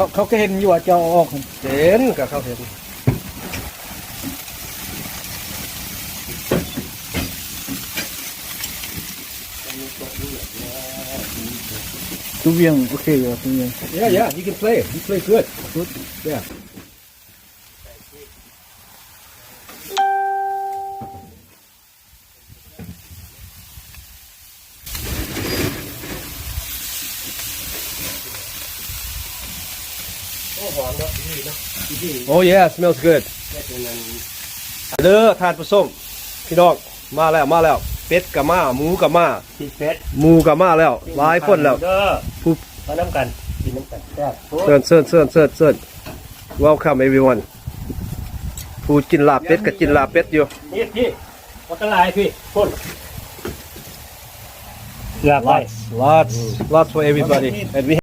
ເຂົາ ເຂົາກໍເຫັນຢູ່ວ່າເຈົ້າເອົາອອກຫັ້ນ. ເຫັນ ກໍເຂົາເຫັນ. Too young, okay, yeah, too young. Yeah, yeah, he can play. He plays good. Good. Yeah. ໂອ້ ຫອມເນາະ ດີເນາະ ດີ. Oh yeah, smells good. ເຮັດອັນນັ້ນເດີທ່ານຜູ້ຊົມ ພີ່ນ້ອງ ມາແລ້ວ ມາແລ້ວ ເປັດກໍມາ ໝູກໍມາ ກິນເປັດ ໝູກໍມາແລ້ວ ຫຼາຍຄົນແລ້ວ ເດີ ຜູ້ ມານຳກັນ ກິນນຳກັນ ແຊບ. ເຊີນ ເຊີນ ເຊີນ ເຊີນ ເຊີນ. Welcome everyone. ຜູ້ກິນລາບເປັດກໍກິນລາບເປັດຢູ່. ນີ້ ພີ່ ບັກຫຼາຍ ພີ່ ພຸ້ນ ເກືອບໄວ້. Lots, lots, lots for everybody. And we